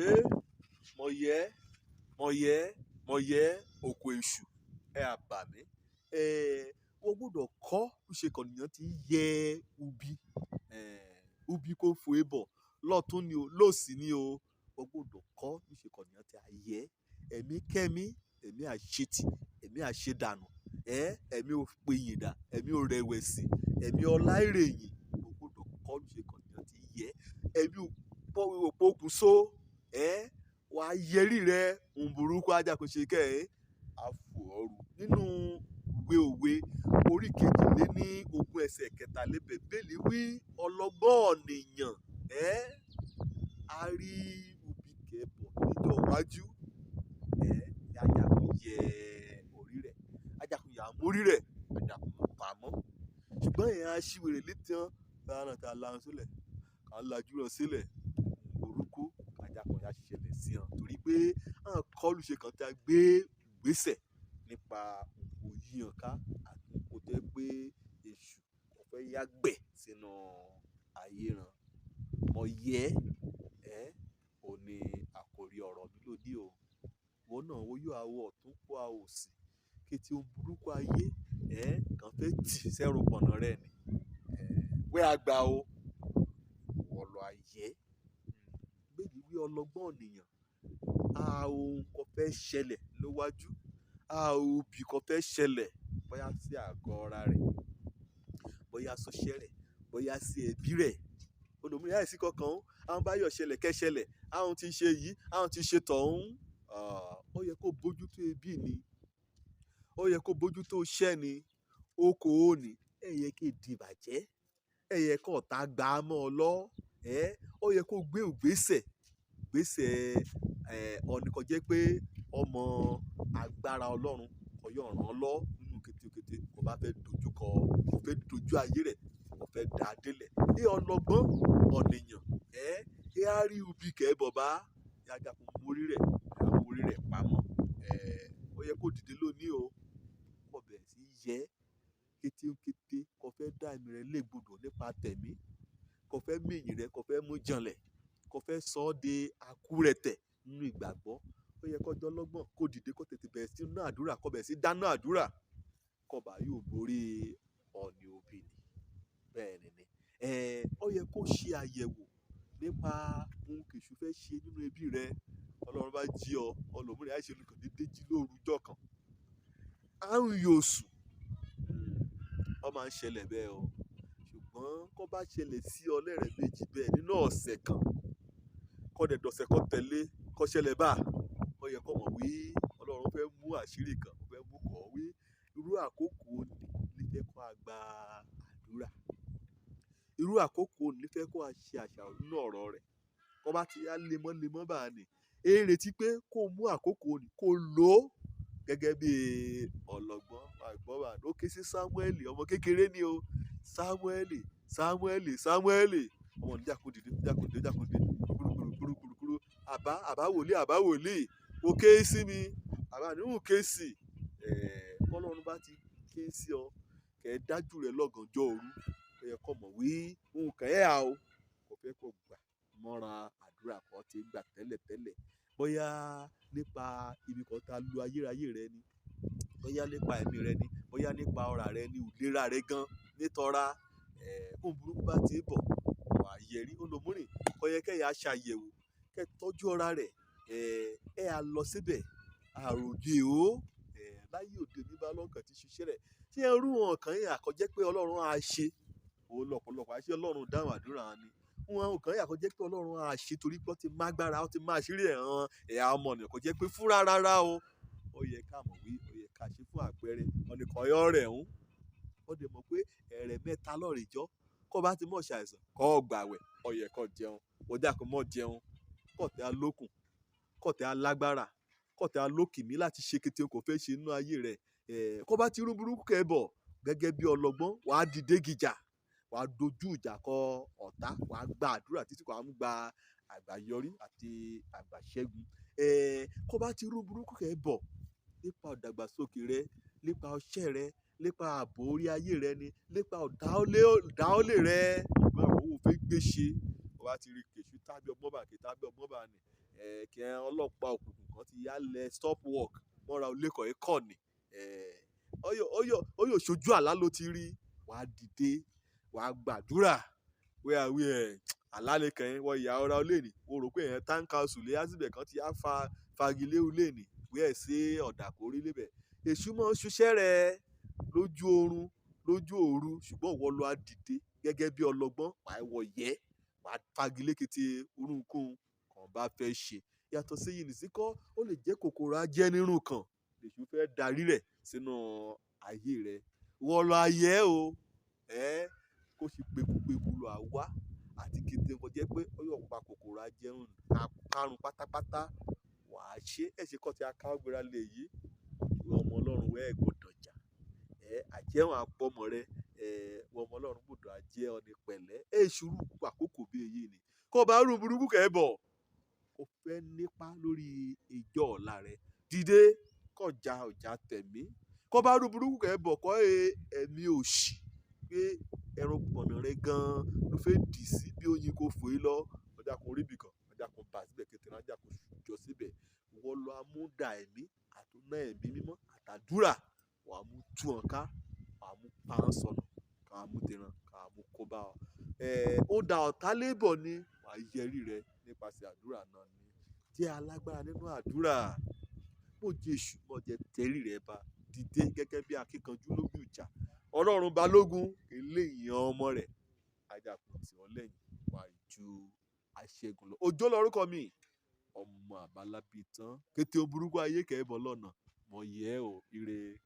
Mọ̀ yẹ́ mọ̀ yẹ́ mọ̀ yẹ́ òkò èṣù ẹ àbà mí. Wọ́n gbọ́dọ̀ kọ́ bí ṣe kọ̀nìyàn ti ń yẹ ubi, ubi kó fò é bọ̀ lọ́tún ni o, lósì ni o. Wọ́n gbọ́dọ̀ kọ́ bí ṣe kọ̀nìyàn ti a yẹ ẹ̀mí kẹ́mí, ẹ̀mí àṣetì, ẹ̀mí àṣedànù, ẹ̀mí òpèyìndà, ẹ̀mí òrẹ̀wẹ̀sì, ẹ̀mí ọláìrèyìn. Wọ́n gbọ́dọ̀ kọ́ bí ṣe kọ̀nìyàn ti yẹ ẹ̀mí òpókùnso, wà á yẹrí rẹ ohun burúkú ajá kò ṣe kẹ́ ẹ̀ àfò ọrù. Nínú ìwé òwe orí 22 ẹsẹ̀ kẹtàlélẹ́bẹ̀ bẹ́ẹ̀lì wí ọlọ́gbọ́n ọ̀nìyàn á rí ubi kẹ́bọ̀ níjọ́ iwájú, ajá kò yẹ orí rẹ̀, ajá kò yà mórí rẹ̀, ajá kò mú pamọ́. Ṣùgbọ́n ìyẹn aṣiwèrè létí wọn bára ta la sílẹ̀, ká lajú rẹ̀ sílẹ̀, burúkú ajá kan yà ṣẹlẹ̀ sí wọn torí pé àwọn kọlù ṣe kan tí a gbé ìgbésẹ̀ nípa òkò yíyan ká àti òkò tẹ́ pé èṣù kò fẹ́ yá gbẹ̀ sínú ayé ràn. Mọ̀ yẹ́ ò ní àkórí ọ̀rọ̀ mi lónìí o. Ìwọ náà wo yóò awọ ọ̀tún kó a òsì kété ohun burúkú ayé kàn fẹ́ tì sẹ́rù pọ̀nà rẹ ni. Wẹ́ àgbà o, wọ̀ lọ ayé. Bẹ́ẹ̀ni wí ọlọ́gbọ́n ènìyàn, a ohun kan fẹ́ ṣẹlẹ̀ lówájú, a òbí kan fẹ́ ṣẹlẹ̀ bóyá sí àgọ́ ara rẹ̀, bóyá sọ́ṣẹ́ rẹ̀, bóyá sí ẹbí rẹ̀. Olùmíràn àìsí kankan, àwọn bá yọ̀ ṣẹlẹ̀ kẹ́ ṣẹlẹ̀, àwọn tí ń ṣe yìí, àwọn tí ń ṣe tọ̀hún. Ó yẹ kó bójú tó ẹbí ni, ó yẹ kó bójú tó iṣẹ́ ni, okòó ni, ẹ yẹ kí di ìbàjẹ́, ẹ yẹ kó ọ̀tá gbà á mọ́ ọ lọ́, ó yẹ kó gbé ìgbésẹ̀, ìgbésẹ̀ ọ̀nì kan jẹ́ pé ọmọ agbára Ọlọ́run kò yọ ràn lọ́ nínú kétékété kó bá fẹ́ dojú kọ, kó fẹ́ dojú ayé rẹ̀, kó fẹ́ dà á délẹ̀. Ní ọlọ́gbọ́n ọ̀nìyàn, ẹ á rí ubi kẹ́ bọ̀ bá, yájà kó mórí rẹ̀, á mórí rẹ̀ pamọ́. Ó yẹ kó dìde lónìí o, kó bẹ̀rẹ̀ sí í yẹ kétékété kó fẹ́ dá ẹ̀mí rẹ légbodò nípa tẹ̀mí, kó fẹ́ mí ìyìn rẹ, kó fẹ́ mú janlẹ̀, kó fẹ́ sọ ọ́ di akúrẹ̀tẹ̀ nínú ìgbàgbọ́. Ó yẹ kó jọ lọ́gbọ́n, kó dìde, kó tètè bẹ̀rẹ̀ sí ní àdúrà, kó bẹ̀rẹ̀ sí dáná àdúrà, kó bá yóò borí ọ̀nì òbí ni. Bẹ́ẹ̀ ni ni. Ó yẹ kó ṣe àyẹ̀wò nípa ohun kèṣù fẹ́ ṣe nínú ẹbí rẹ. Ọlọ́run bá jí ọ, ọlọ́múrẹ́ àìṣe olùkọ́ dédé jí lóru ọjọ́ kan. Àrùn yóò sùn. Ó máa ń ṣẹlẹ̀ bẹ́ẹ̀ o. Ṣùgbọ́n kó bá ṣẹlẹ̀ sí ọ lẹ́rẹ̀ méjì bẹ́ẹ̀ nínú ọ̀sẹ̀ kan, kó dẹ̀ dọ̀sẹ̀ kan tẹ̀lé, kó ṣẹlẹ̀ bá, ó yẹ kó mọ̀ wí Ọlọ́run fẹ́ mú àṣírí kan, ó fẹ́ mú kọ́ wí. Irú àkókò ní fẹ́ kó a gba àdúrà. Irú àkókò ní fẹ́ kó a ṣe àṣàrò nínú ọ̀rọ̀ rẹ̀. Kó bá ti yá lemọ́lemọ́ bá ní, é retí pé kó mú àkókò ní kó lò ó gẹ́gẹ́ bí ọlọ́gbọ́n. Àgbọ̀n bá ní ó ké sí Sámúẹ́lì, ọmọ kékeré ni o. Sámúẹ́lì, Sámúẹ́lì, Sámúẹ́lì. Ọmọ ní jákòó dìde, jákòó dìde, jákòó dìde. Gbúrúgbúrú, gbúrúgbúrú, gbúrú. Àbá, àbá wòlíì, àbá wòlíì. Ó ké sí mi. Àbá ní ń ké sí. Kọ́lọ́run bá ti ké sí ọ, kẹ́ dájú rẹ lọ́gànjọ́ òru. Ó yẹ kó mọ̀ wí nǹkan ẹ̀ á o. Kò fẹ́ kó gbà mọ́ra àdúrà kan tí gbà tẹ́lẹ̀tẹ́lẹ̀. Bóyá nípa ibi kan tá lu ayérayé rẹ ni, bóyá nípa ẹ̀mí rẹ ni, bóyá nípa ọ̀rà rẹ ni, ìlera rẹ gan nítọ́ra. Ohun burúkú bá ti ń bọ̀, wà á yẹrí. Olùmúrìn, ó yẹ kí ẹ̀yà ṣàyẹ̀wò, kẹ́ tọ́jú ọ̀rá rẹ̀, ẹ á lọ síbẹ̀. Àròyé o, láyé òde òní bá lọ́kàn tí ṣiṣẹ́ rẹ̀. Tí ẹ rú wọn kan yẹn àkọ́jẹ́ pé Ọlọ́run á ṣe, òun lọ́pọ̀lọpọ̀ àṣẹ Ọlọ́run dáhùn àdúrà ni. Wọn kan yẹn àkọ́jẹ́ pé Ọlọ́run á ṣe torí pé ó ti má gbára, ó ti má àṣírí ẹ̀ hàn ẹ̀yà ọmọ ènìyàn kò jẹ́ pé fúnra rárá o. Ó yẹ ká mọ̀ wí, ó yẹ ká ṣe fún àpẹẹrẹ. Ọ̀nìkan yọ rẹ̀ ń. Ó dẹ̀ mọ̀ pé ẹ̀rẹ̀ mẹ́ta lọ́rẹ̀ jọ́. Kó bá ti mọ̀ ṣàìsàn, kó gbàwẹ̀, ó yẹ kó jẹun. Ó dà kó mọ̀ jẹun. Kó tẹ́ á lókun, kó tẹ́ á lágbára, kó tẹ́ á lókìmí láti ṣe kété kò fẹ́ ṣe nínú ayé rẹ̀. Kó bá ti rú burúkú kẹ́ bọ̀ gẹ́gẹ́ bí ọlọ́gbọ́n, wà á dìde gìjà, wà á dojú ìjà kọ ọ̀tá, wà á gba àdúrà títí kò á mú gba àgbáyọrí àti àgbàṣẹ́gun. Kó bá ti rú burúkú kẹ́ bọ̀ nípa ìdàgbàsókè rẹ, nípa ọṣẹ́ rẹ, nípa ààbò orí ayé rẹ ni, nípa ọ̀dáọ́lé rẹ, nípa owó fẹ́ gbé ṣe. Kó bá ti rí kèṣù tàbí ọgbọ́n bá ké tàbí ọgbọ́n bá ní, Kí ọlọ́pàá òkùnkùn kan ti yálẹ̀ stop work mọ́ra olẹ́kọ̀ọ́ ẹ̀kọ́ ni. Ọyọ̀ ṣojú àlá ló ti rí. Wàá dìde, wàá gbàdúrà. Wíwá àlá lè kàn yín wọ ìyá ọ̀rá olè ní. O rò pé ẹ̀yẹn town council lè ásìbẹ̀ kan ti á fa fagilé olè ní. Wíẹ̀ sí ọ̀dà kò rí lébẹ̀. Èṣù máa ń ṣiṣẹ́ rẹ̀ lójú oorun, lójú òru, ṣùgbọ́n ìwọ ló á dìde gẹ́gẹ́ bí ọlọ́gbọ́n. Wàá wọ yẹ́, wàá fagilé kété orunkóhun kan bá fẹ́ ṣe. Yàtọ̀ sí yìí nìsíkọ́, ó lè jẹ́ kòkòrò ajẹnirun kan lèṣù fẹ́ darí rẹ̀ sínú ayé rẹ̀. Ìwọ ló á yẹ́ o, kó sì pekupeku lọ á wá àti kété kó jẹ́ pé ó yọ pa kòkòrò ajẹrun karùn pátápátá. Wàá ṣe ẹ ṣe kọ́ tí a ká ọgbẹ́ra lè yí. Ìwọ ọmọ Ọlọ́run wẹ́ gbọdọ̀ jà. Àjẹhùn àpọ̀mọ́ rẹ, ìwọ ọmọ Ọlọ́run gbọdọ̀ jẹ́ ọni pẹ̀lẹ́. Èṣù rú àkókò bí èyí ni. Kó bá rú burúkú kẹ́ bọ̀, ó fẹ́ nípa lórí ìjọ ọ̀la rẹ. Dìde kọjá ọjà tẹ̀mí. Kó bá rú burúkú kẹ́ bọ̀, kọ́ ẹ̀mí òṣì pé ẹran gbọ̀nà rẹ gan-an ló fẹ́ dì sí bí oyin kò fò é lọ. Ọjà kan orí ibìkan, ọjà kan bà síbẹ̀ kékeré, ọjà kan jọ síbẹ̀. Ìwọ lọ amúdà ẹ̀mí àtúná ẹ̀mí mímọ́ àtàdúrà. Wà á mú tú wọn ká, wà á mú pa wọ́n sọnù, ká mú tẹran, ká mú kó bá ọ. Ó da ọ̀tá lébọ̀ ni, wà á yẹrí rẹ nípasẹ̀ àdúrà náà ni. Jẹ́ alágbára nínú àdúrà. Bó jẹ́ èṣù, bó jẹ́ tẹrí rẹ bá dìde gẹ́gẹ́ bí akíkanjú lójú ìjà. Ọlọ́run balógun, eléyìí ọmọ rẹ̀. Ajá kò tì ọ́ lẹ́yìn, wà á ju aṣẹ́gun lọ. Òjó lorúkọ mi, ọmọ àbálábí tán. Kété burúkú ayé kẹ́ bọ̀ lọ́nà. Mọ̀ yẹ́ o, ire.